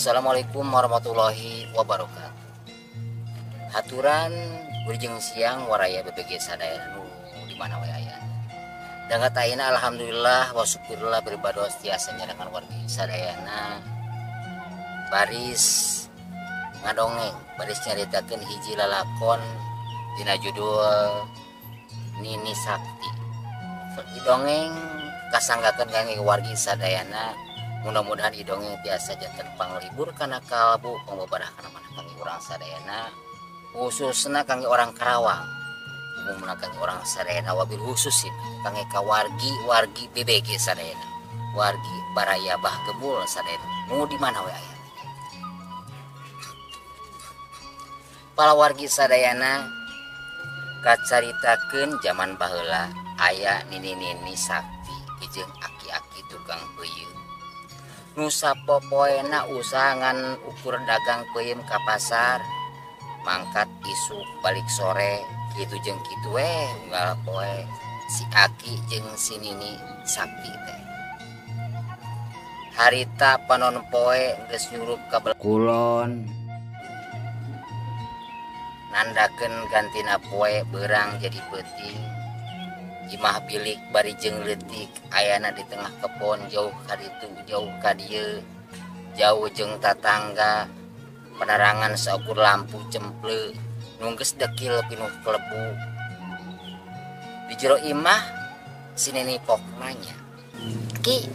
Assalamualaikum warahmatullahi wabarakatuh. Haturan wilujeng siang waraya BBG sadayana nu di mana wae aya. Dangat ayeuna alhamdulillah wa syukurillah beribadah tiasa nyarengan wargi sadayana baris ngadongeng, baris nyaritakeun hiji lalakon dina judul Nini Sakti. Dongeng kasanggakeun kangge wargi sadayana. Mudah-mudahan idongeng tiasa janten panglibur kana kalbu pangbabarah kana manah kangge urang sadayana, khususna kangge orang Karawang, umumna kangge orang sadayana, wabil khusus kangge kawargi wargi BBG sadayana, wargi Baraya Bah Gebul sadayana nu di mana we aya. Para wargi sadayana kacaritakeun jaman baheula aya nini-nini sakti jeung aki-aki tukang peuyeum. Nu sapopoena usaha ngan ukur dagang peuyeum ka pasar, mangkat isuk balik sore, kitu jeung kitu we unggal poe si aki jeung si nini sakti teh. Harita panon poe geus nyurup ka kulon, nandakeun gantina poe beurang jadi peuting. Imah bilik bari jeung leutik ayana di tengah kebon, jauh ka ditu jauh ka dieu, jauh jeung tatangga, penerangan saukur lampu cemple nu geus dekil pinuh kelebu. Di jero imah si nini pok nanya, "Ki,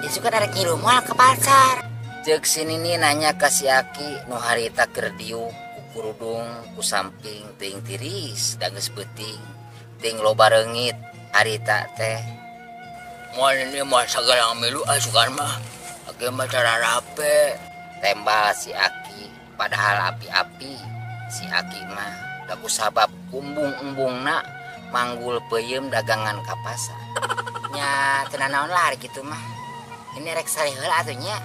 isukan arek ngilu moal ke pasar?" Ceuk si nini nanya ka si aki nu harita keur diuk ku kurudung ku samping teuing tiris da geus peuting ting loba reungit harita teh. Moal ini moal sagala milu asukan mah aki mah tararape, tembal si aki. Padahal api-api si aki mah da ku sabab umbung-umbungna manggul peuyeum dagangan ka pasar. Nya teu nanaon lah ari kitu mah, ini rek sare heula atuh nya.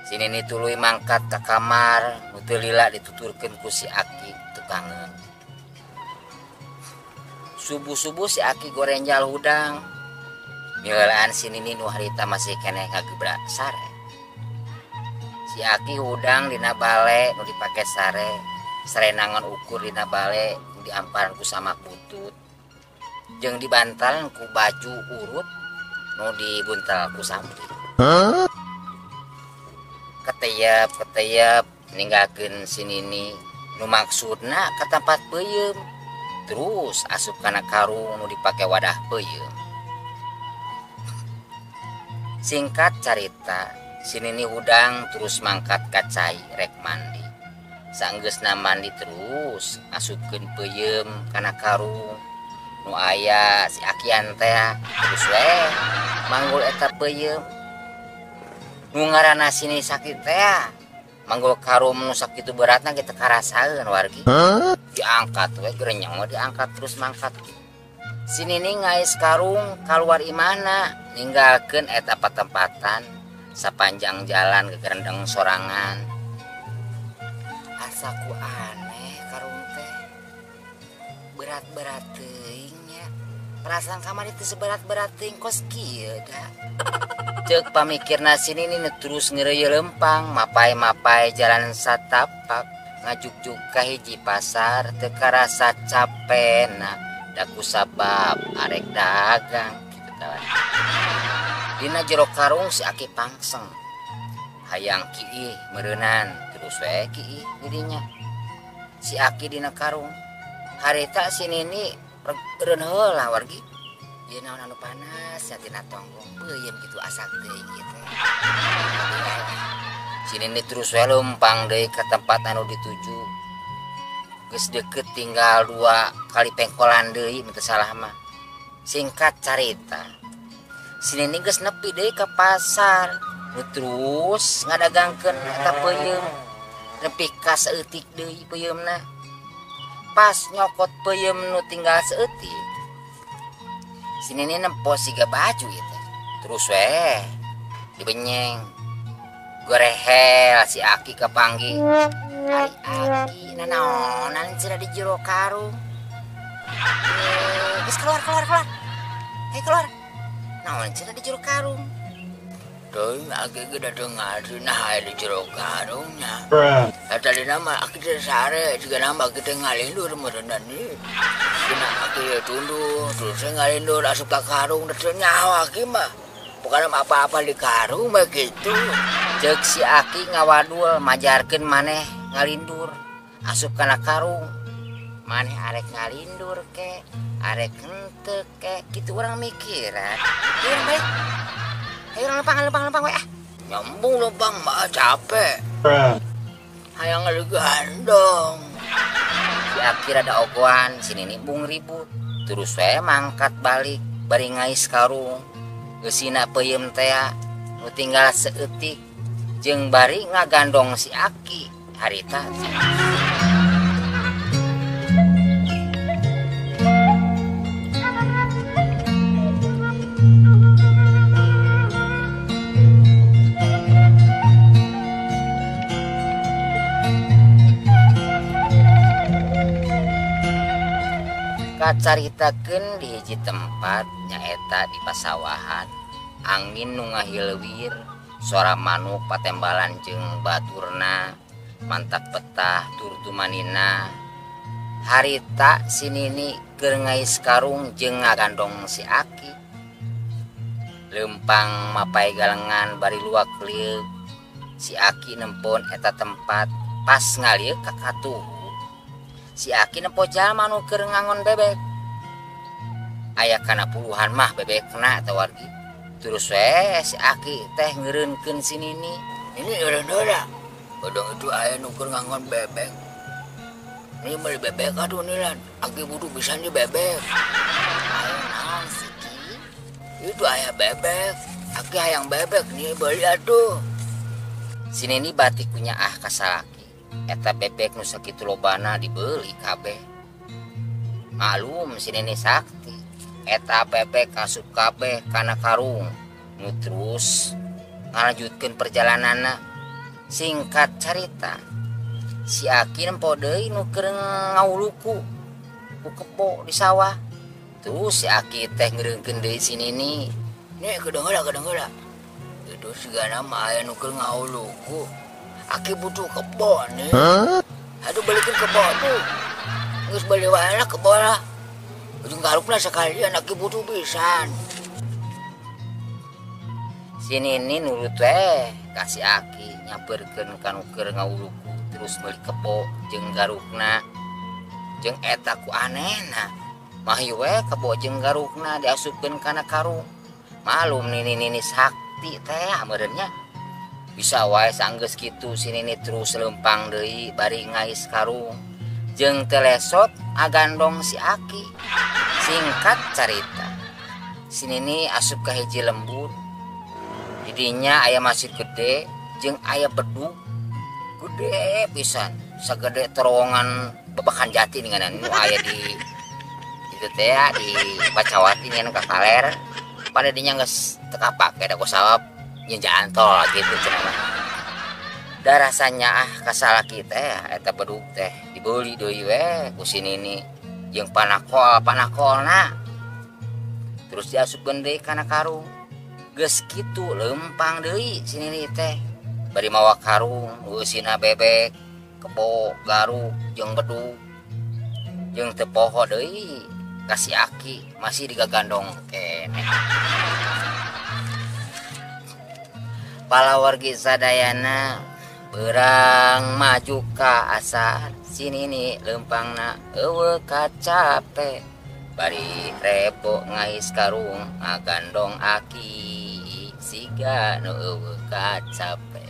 Si nini tuluy mangkat ka kamar nu teu lila dituturkeun ku si aki tukangeun. Subuh-subuh si aki gorenjal hudang. Mileulaan si nini nu harita masih keneh ngagebrak sare. Si aki hudang dina bale nu dipake sare, sarenangan ukur dina bale nu diamparan ku samak butut, jeung dibantalan ku baju urut nu dibuntal ku samping. Keteyap-keteyap ninggalkeun si nini nu maksudna ka tempat peuyeum, terus asup kana karung nu dipake wadah peuyeum. Singkat carita, si nini hudang terus mangkat ka cai rek mandi. Sanggeusna mandi terus asupkeun peuyeum kana karung nu aya si akian teh, terus we manggul eta peuyeum. Nu ngaranna si nini sakit teh manggul karung nu sakitu beratna ge teu karasaeun wargi. Diangkat we gerenyong we diangkat terus mangkat. Si nini ngais karung kaluar imahna ninggalkeun eta patempatan sapanjang jalan gegerendeng sorangan. Asa ku aneh karung teh berat-berat teuing nya, perasaan kamari teu seberat-berat teuing kos kieu da. Ceuk pamikirna si nini nu terus ngeureuy lempang mapai-mapai jalan satapak ngajugjug ka hiji pasar teu karasa capena da ku sabab arek dagang kitu tah. Dina jero karung si aki pangseng hayang kiih meureunan terus we kiih didinya. Si aki dina karung harita si nini eureun heula wargi. Ieu naon anu panas nya tina tonggong peuyeum kitu asak teuing ieu teh. Si nini terus we leumpang deui ka tempat anu dituju. Geus deukeut tinggal 2 kali pengkolan deui mun teu salah mah. Singkat carita, si nini geus nepi deui ka pasar nu terus ngadagangkeun eta peuyeum. Nepi ka saeutik deui peuyeumna. Pas nyokot peuyeum nu tinggal saeutik, si nini nempo siga baju ieu teh. Terus we dibenyeng. Gorehel si aki kapanggih. Ari aki nanaonan cenah di jero karung. Geus keluar keluar keluar. Hei keluar. Naon cenah di jero karung. Teuing aki ge da teu ngarti nah aya di jero karungnya. Tadina mah aki teh sare jigana mah aki teh ngalindur meureunna ni. Dina aki teh tunduh terus ngalindur asup ka karung teu nyaho aki mah. Bukan apa-apa di karung mah kitu. Ceuk si aki ngawadul majarkeun maneh ngalindur asup kana karung. Maneh arek ngalindur ke, arek henteu ke, kitu urang mikiran. Ayo balik. Ayo lempang we ah. Nyambung lempang mah capek. Hayang ngegandong. Si aki rada ogoan, si nini bung ribut. Terus we mangkat balik bari ngais karung. Geusina peuyeum tea, nu tinggal seeutik jeung bari ngagandong si aki harita. Kacaritakeun di hiji tempat nyaeta di pasawahan, angin nu ngahilwir, sora manuk patembalan jeung baturna, mantak petah turtumanina. Harita si nini keur ngais karung jeung ngagandong si aki. Lempang mapai galengan bari luak lieuk. Si aki nempon eta tempat pas ngalieuk ka katuhu. Si aki nempo jalma nu keur ngangon bebek. Aya kana puluhan mah bebekna eta wargi. Terus we si aki teh ngeureunkeun si nini. Ini eureun heula. Bodong itu aya nu keur ngangon bebek. Ini meuli bebek atuh nilan. Aki butuh pisan di bebek. Aya naon si Ki? Itu aya bebek. Aki hayang bebek nih beli atuh. Si nini batik punya ah ka salaki. Eta bebek nu sakitu lobana dibeli kabeh. Malum si nini sakti. Eta bebek asup kabeh kana karung. Nu terus ngalanjutkeun perjalananna. Singkat carita, si aki nempo deui nu keur ngauluku ku kebo di sawah. Terus si aki teh ngeureungkeun deui si nini. Nih kedengeula kedengeula. Itu sigana mah aya nu keur ngauluku. Aki butuh kebo nih. Aduh balikin kebo tuh. Geus bali wae lah kebo lah. Ujung garukna sekalian aki butuh pisan. Si nini nurut we ka si aki nyamperkeun ka nu keur ngauluku terus meuli kebo jeung garukna. Jeung eta ku anehna. Mahi we kebo jeung garukna diasupkeun kana karung. Malum nini-nini sakti teh meureun nya. Bisa wae sanggeus kitu si nini terus lempang deui bari ngais karung. Jeung telesot agandong si aki. Singkat carita, si nini asup ka hiji lembur. Didinya aya masjid gede jeung aya bedug gede pisan, sagede terowongan Babakan Jati ninganan nu aya di itu teh di Pacawati ngan ka kaler. Pada dinya geus teu kapake da ku sawab nyenjaan tol gitu cenah mah. Da rasanya ah kasalaki teh eta bedug teh dibeli deui we ku si nini jeung panakolna. Terus diasupkeun deui kana karung. Geus kitu lempang deui si nini teh. Bari mawa karung eusina bebek, kebo, garuk jeung bedug. Jeung teu poho deui ka si aki masih digagandong keneh. Palawargi sadayana berang maju ka asar si nini lempangna eueuh kacape bari rebo ngais karung ngagandong aki siga nu eueuh kacape.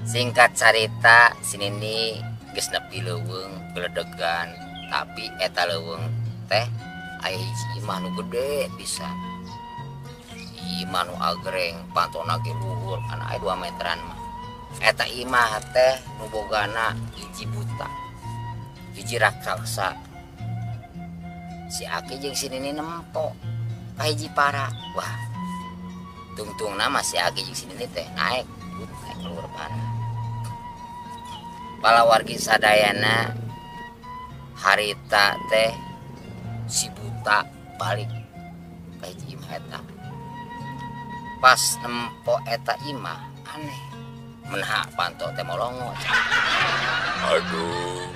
Singkat carita si nini geus nepi leuweung geledegan, tapi eta leuweung teh aya hiji imah nu gede pisan. Imah nu agreng pantona ge luhur kana aya 2 meteran mah. Eta imah teh nu bogana hiji buta, hiji raksasa. Si aki jeung si nini nempo ka hiji para. Wah, tungtungna mah si aki jeung si nini teh naek naek keluar para. Palawargi sadayana harita teh si buta balik ka hiji imah eta. Pas nempo eta imah aneh. Menaha panto teh molongo. Aduh,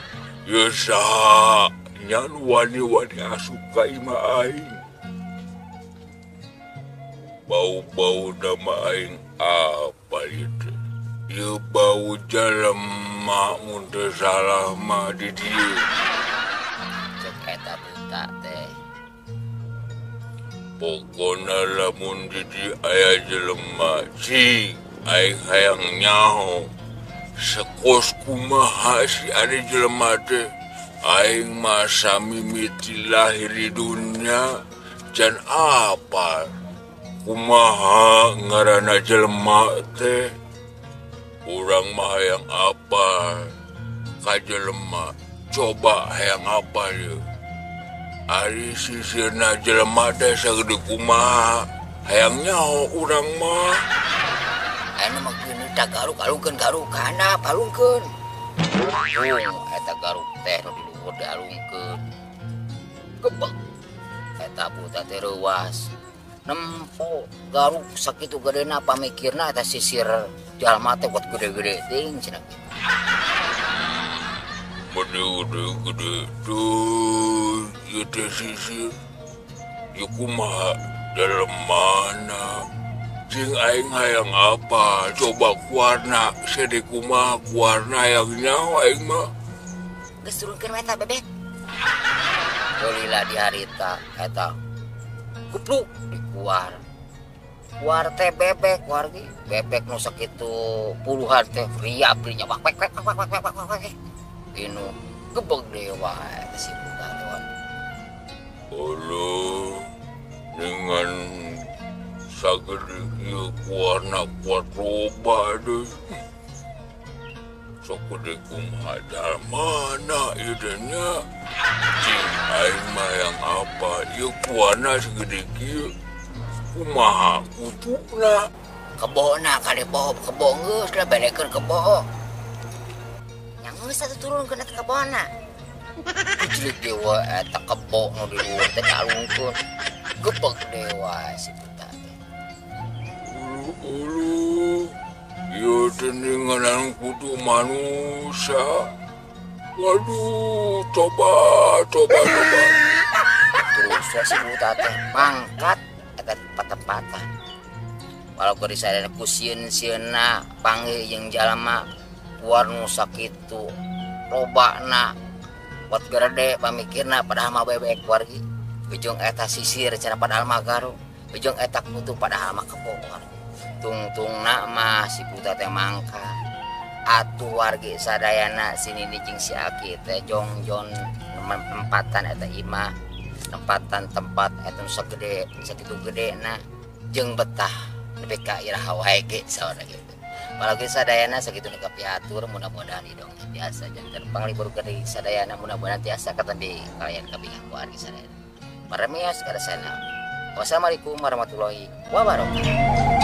ieu saha nya nu wani-wani asup ka imah aing. Bau-bau nama aing apa itu? Ieu bau jelema mun teu salah mah di dieu. Cek eta buta teh. Pokona lamun di dieu aya jelema cing aing hayang nyaho. Sekos kumaha si ari jelema teh. Aing mah samimiti lahir di dunya can apal. Kumaha ngaranna jelema teh. Urang mah hayang apal ka jelema. Coba hayang apal ieu. Ari sisirna jelema teh sagede kumaha. Hayang nyaho urang mah. Anu mah geuneuh tah garuk alungkeun garuk kana alungkeun. Eta garuk teh nu di luhur dialungkeun. Gebeg. Eta buta teh reuas. Nempo garuk sakitu gedena pamikirna eta sisir jalma teh kuat gede-gede teuing cenah kitu. Gede-gede teuing ieu teh sisir. Ieu kumaha jelemana? Cing aing hayang apa? Coba kuarna, sede kumaha kuarna hayang nyaho aing mah. Geus turunkeun we eta bebek. Geulila di harita eta kupluk dikuar. Kuar teh bebek wargi, bebek nu sakitu puluhan teh riap dinya wak wek wek wak wek wek wak wek. Inu gebeg deui wae eta si buta teh. Uluh dengan sagede ieu kuarna kuat loba deui. Sagede kumaha jalmana ieu teh nya. Cing aing mah hayang apa ieu kuarna sagede kieu. Kumaha kutuna? Kebona kali boh kebo geus lah belekeun kebo. Nya geus atuh turunkeun eta kebona. Kuclik dewa eta kebo nu di luhur teh dialungkeun. Gebeg dewa si buta teh. Ulu-ulu, ieu teh ningalan kudu manusia. Waduh, coba. Terus si buta teh mangkat eta patempatan. Walau keur disadana ku sieun-sieunna panggih jeung jalma kuar nu sakitu lobana buat gerede pamikirna padahal mah bebek wargi. Ujung eta sisir cenah padahal mah garuk. Ujung eta kutu padahal mah kebo wargi. Tungtungna mah si buta teh mangkat. Atuh wargi sadayana si nini jeung si aki teh jongjon tempatan eta imah, tempatan tempat eta nu sagede sakitu gedena jeung betah nepi ka iraha wae ge saurna kitu. Wargi sadayana sakitu nu kapihatur mudah-mudahan idong tiasa janten panglibur gede sadayana mudah-mudahan tiasa katembi kalian kabeh wargi sadayana. Paramios ka sana. Wassalamualaikum warahmatullahi wabarakatuh.